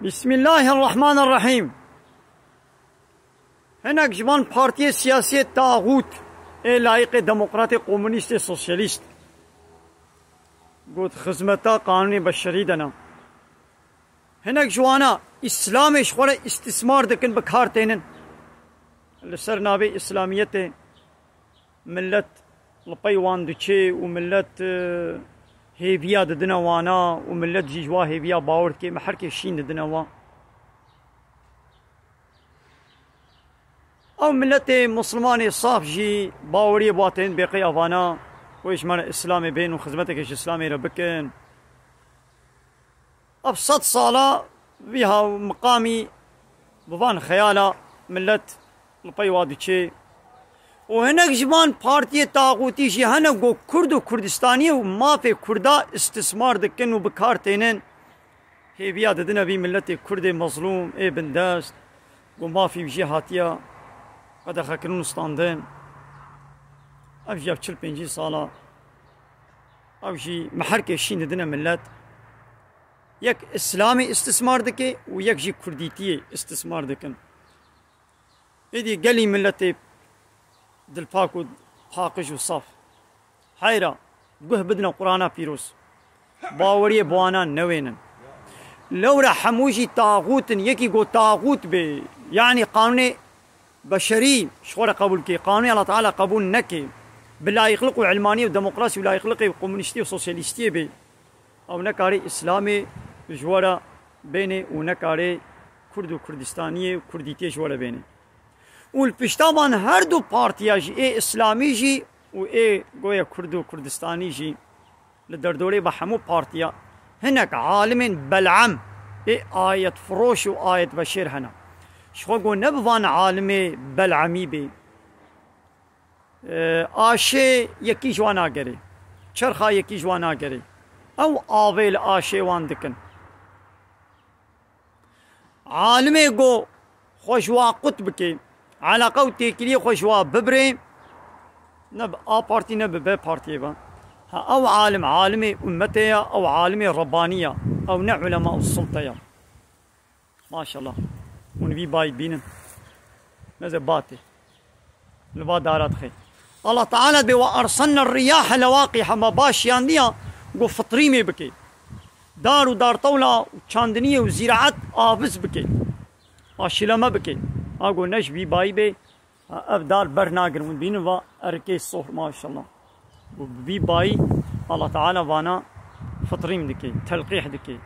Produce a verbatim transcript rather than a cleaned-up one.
Bismillahirrahmanirrahîm. Hinek ji van partiyê siyasiyê taxût ê layîqê demokratê, komunîstê, sosyalîst got xizmeta qanûnê beşerî de ne. Hinek ji wana îslamê ji xwe re îstîsmar dikin, bi kar tênin. Li ser navê îslamiyetê millet li pey wan diçê û millet, e, hêviya didine wana û millet jî ji wa hêviya bawer dike, me herkê şîn didine wa. Ew miletê Muslimanê saf jî baweriyê bi wa tên bêqey avana, wê ji me re Îslamê bên û xizmeteke ji Îslamê re bikin. Ev sed sala vî ha miqamî bi van xeyala millet li pey wa diçê. Û hinek ji van partiyê taxûtî jî hene ku Kurd û Kurdistaniyê û mafê Kurda îstismar dikin û bi kar tênin. Hêviya didine vî miletê Kurdê mezlûm, ê bindest, ku mafî wî jê hatiye qedexekirin û standin. Ev jî ya çil pêncî sala. Ew jî me herkê şîn didine millet. Yek Îslamê îstismar dike û yek jî Kurdîtiyê îstismar dikin. Êdî gelî miletê dilpak û paqij û saf. Heyra, guh bidine Qur'ana pîroz. Baweriyê bi wana newênin. Lewra hemû jî taxût in, yekî got taxût bê, yanî qanûnê beşerî ji xwe re qebûl kê, qanûnê Allah Teala qebûl neke, bi layîqliq û ilmaniyê û demokrasî û layîqliqê û komunîstî û sosyalîstiyê bê, ew nekarê Îslamê ji we re bênê û nekarê Kurd û Kurdistaniyê û Kurdîtiyê ji we re bênê. Û li pişta van her du partiya jî, ê Îslamî jî û ê goya Kurd û Kurdistanî jî, li derdorê ve hemû partiya hinek alimên Bel'am, ê ayetfiroş û ayetveşêr hene. Ji xwe got ne bi van alimê Bel'amî bê. E, aşê yekî ji wan nagerê. Çerxa yekî ji wan nagerê. Ew avê li aşê wan dikin. Alimê go xwe ji wa qut bike, eleqe û têkiliyê xwe ji wa bibire, ne bi A partî ne bi B partiyê ve. Ha, ew alim, alimê ummetê ye, ew alimê Rebbanî ye, ew ne ulema û sulte ye. Maşallah. Hûn vî bayî bînin. Meze batê. Li va dara dixê. Allah Teala dê ve arsalna riyahe lewaqiha, me ba şiyandiya ku fitrîmê bike. Dar û dartewla û çandiniyê û zîraet aviz bike. Aşileme bike. A ku ne ji vî bayî bê, ha, ev dar ber nagirin. Hûn bînin va erkê sohr, maşallah. Û bi vî bayî Allah Teala vana fitrîm dike, telqîh dike.